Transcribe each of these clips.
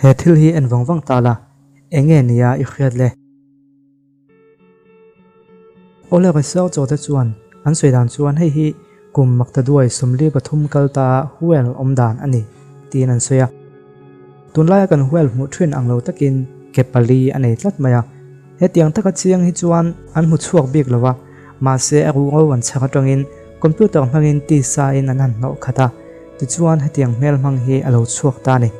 He thil hi en vang vang ta la, eng nge nia i hriat le? Awle researcher te chuan an sawi dan chuan hei hi kum maktaduai 43 kal ta whale awm dan a ni tiin an sawi a. Tunlaia kan whale hmuh thin ang lo takin ke pali a nei tlat mai a. Hetiang taka chiang hi chuan an hmu chhuak bik lo a, mahse a ruhro an chhak atangin computer hmangin tisa in an han hnawh khat a, tichuan hetiang hmel hmang hi a lo chhuak ta a ni.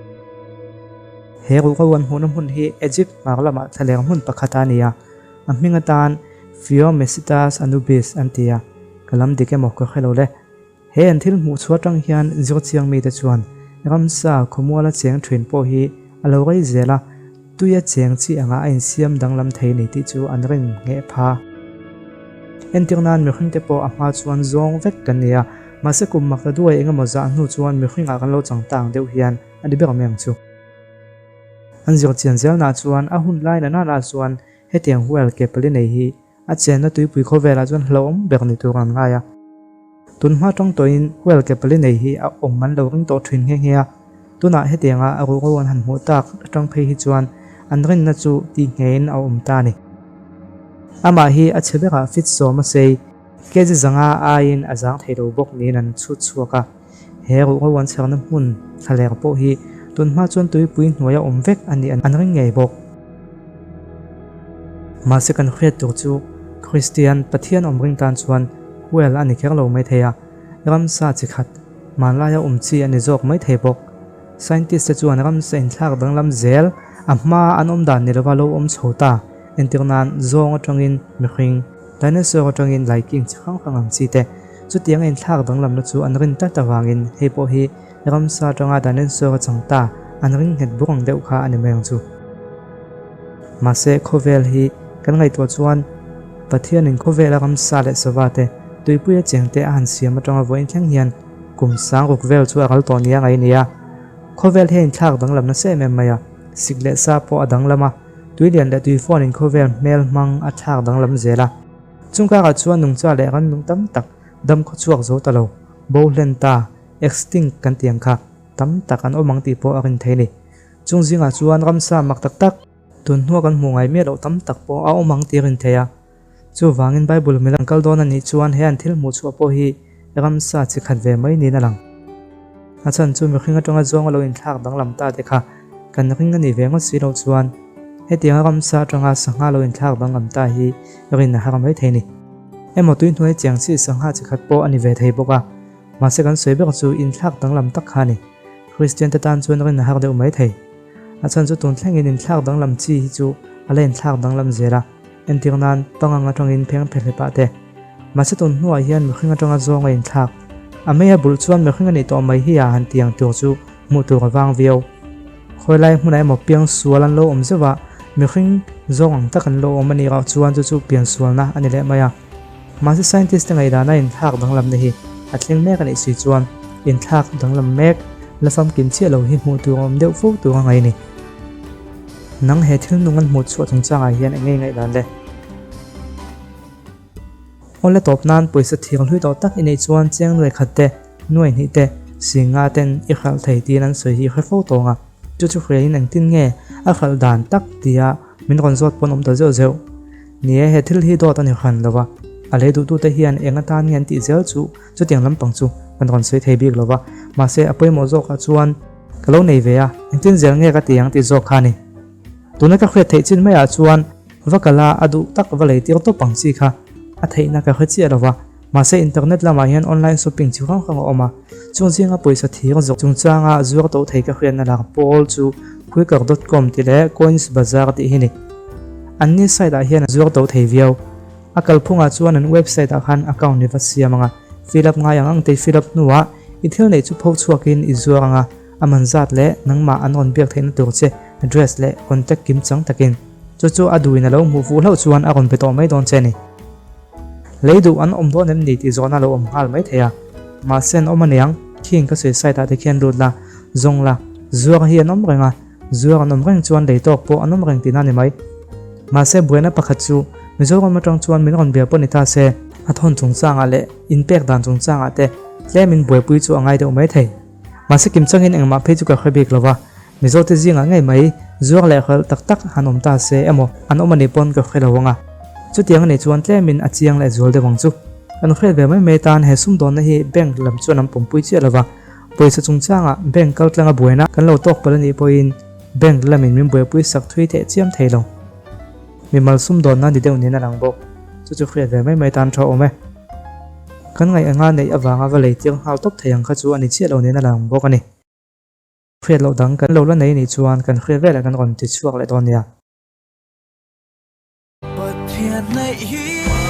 He ruhro an hmuhna hmun hi Egypt hmar lamah thlaleng hmun pakhat a ni a, a hming atan Phiomesetas Anubis an ti a, ka lam dik emaw ka hre lo le. He an thil hmuh chhuah atang hian zirchiang mite chuan ramsa khawmuala cheng thin pawh hi a lo rei zel a, tuia cheng chi anga a insiam danglam thei ni tih chu an rin ngheh pha. Entir nan mihringte pawh a hma chuan zawng vek kan ni a, mahse kum mak la duai engemaw zah hnu chuan mihringah kan lo chang ta ang deuh hian a ni ber mai ang chu. An zirchian zelnah chuan a hun lai na na chuan hetiang hual ke pali nei hi a chenna tuipui khawvelah chuan hlauhawm ber ni tur an ngai a. Tun hma tawng tawhin hual ke pali nei hi a awm an lo ring tawh thin nghe nghe a. Tunah hetianga a ruhro an han hmuh tak atang phei hi chuan an rinna chu tih ngeiin a awm ta a ni. Amah hi a chhe berah fit sawm a sei, kg zanga aiin a zang thei lo bawk niin an chhut chhuak a. He ruhro an chherna hmun thlaler pawh hi tunhma chuan tuipui hnuaia awm vek a nih an ring ngei bawk. Mahse kan hriat tur chu Kristian Pathian awm ring tan chuan hual a ni kher lo mai thei a, ramsa chi khat hmanlaia awm chi a ni zawk mai thei bawk. Scientist te chuan ramsa inthlak danglam zel a hma an awm dan ni lova lo awm chho ta, entir nan zawng atangin mihring, dinosaur atangin laiking chi hrang hrang ang chi te, Chutiang a inthlak danglamna chu an rin tlat avangin hei pawh hi ramsa atanga dinosaur a chang ta an ring nghet bawk ang deuh kha a ni mai ang chu. Mahse khawvel hi kan ngaihtuah chuan Pathianin khawvela ramsa leh sava te, tuipuia cheng te a han siam atanga vawiin thleng hian kum sang ruk vel chu a ral tawh nia ngai nia. Khawvel hi a inthlak danglam nasa em em mai a, sik leh sa pawh a danglam a, tuilian leh tuifawnin khawvel hmel hmang a thlak danglam zel a. Chung karah chuan nungcha leh rannung tam tak dam khaw chhuak zo ta lo, bo hlen ta, extinct kan tih ang kha, tam tak an awm ang tih pawh a rin thei a ni. Chung zingah chuan ramsa mak tak tak, tun hnua kan hmuh ngai miah loh tam tak pawh a awm ang tih a rin thei a. Chuvangin Bible mil an kal dawn a nih chuan he an thil hmuh chhuah pawh hi ramsa chi khat ve mai niin a lang. A chhan chu mihring atanga zawng a lo inthlak danglam ta te kha kan ring a nih ve ngawt si loh chuan hetianga ramsa atanga sangha lo inthlak danglam ta hi rin a har mai thei ni. Emaw tuihnuai chiang chi sangha chi khat pawh a ni ve thei bawk a, mahse kan sawi ber chu inthlak danglam tak kha a ni. Kristian te tan chuan rin a har deuh mai thei. A chhan chu tun thlengin inthlak danglam chi hi chu a la inthlak danglam zel a. Entir nan pangang atangin pheng phehlep ah te. Mahse tun hnuah hian mihring atanga zawng a inthlak. A mei a bulh chuan mihring a nih tawh mai hi a han ti ang tur chu hmuh tur a vang viau. Khawilai hmunah emaw piang sual an lo awm zeuh a, mihring zawng ang tak an lo awm a nih rauh chuan chu chu pian sualna a ni leh mai a. Mahse scientist te ngaihdan a inthlak danglamna hi a thleng mek a nih si chuan inthlak danglam mek la famkim chiah lo hi hmuh tur a awm deuh fo tur a ngaih a ni. Nang he thil nung an hmuh chhuah chungchangah hian eng nge ngaihdan le? Awle tawp nan pawisa thir hlui tawh tak i neih chuan cheng nuai khat te, nuai hnih te, singa ten i hralh thei tiin an sawi hi i hre fo tawng a. Chu chu hriain engtin nge a hralh dan tak tia min rawn zawt pawn awm ta zeuh zeuh. Ni e, he thil hi dawt a ni hran lo va, a lei duhtute hian eng atan nge an tih zel chu chutiang lampang chu kan rawn sawi thei bik lo va, mahse a pawimawh zawkah chuan Ka lo nei ve a, engtin zel nge ka ti ang tih zawk kha a ni. Tuna ka hriat theih chin maiah chuan va kal a, a duh tak va lei tir tawp ang chi kha a theihna ka hre chiah lo va. Mahse internet lamah hian online shopping chi hrang hrang a awm a, chung zinga pawisa thir zawk chungchanga zuar to thei ka hriatna lar pawl chu Quikr dot com tih leh Coins Bazaar tih hi ni. Anni site ah hian a zuar to thei viau. A kalphungah chuan an website ah khan account i va siam ang a, fill up ngai ang ang te i fill up hnuah i thil neih chu pho chhuakin i zuar ang a, a man zat leh nangmah an rawn biak theihna tur che address leh contact kim chang takin chu chu a duhin a lo hmuh fuh hlauh chuan a rawn be tawh mai dawn che a ni. Lei duh an awm dawn em ni tih zawhna a lo awm nghal mai thei a, mahse an awm aniang, khing ka sawi site ah te khian lut la, zawng la, zuar hi an awm reng a, Zuar an awm reng chuan lei tawk pawh an awm reng tihna a ni mai. Mahse buaina pakhat chu Mizoram atang chuan min rawn bia pawh ni ta se, a thawn chungchangah leh inpek dan chungchangah te tlemin buaipui chu a ngai deuh mai thei. Mahse kimchangin engmah phei chu ka hre bik lo va. Mizote zingah ngei mai zuar leh hralh tak tak han awm ta se emaw an awm a nih pawn ka hre lo ang a. Chutiang a nih chuan tlemin a chiang leh zual deuh ang chu. Kan hriat ve mai mai tan he sumdawnna hi bank lam chuan an pawmpui chiah lova, pawisa chungchangah bank kaltlanga buaina kan lo tawk palh a nih pawhin bank lamin min buaipui sak thui teh chiam thei lo. Mimal sumdawnna ni deuh nen a lang bawk. Chu chu hriat ve mai mai tan tha awm e. Kan ngaih anga neih avanga va lei tir nghal tawp thei ang kha chu a ni chiah lo nen a lang bawk a ni. Hriat loh dang kan lo la nei nih chuan kan hriat velah kan rawn ti chhuak leh dawn nia. Pathian neih hi.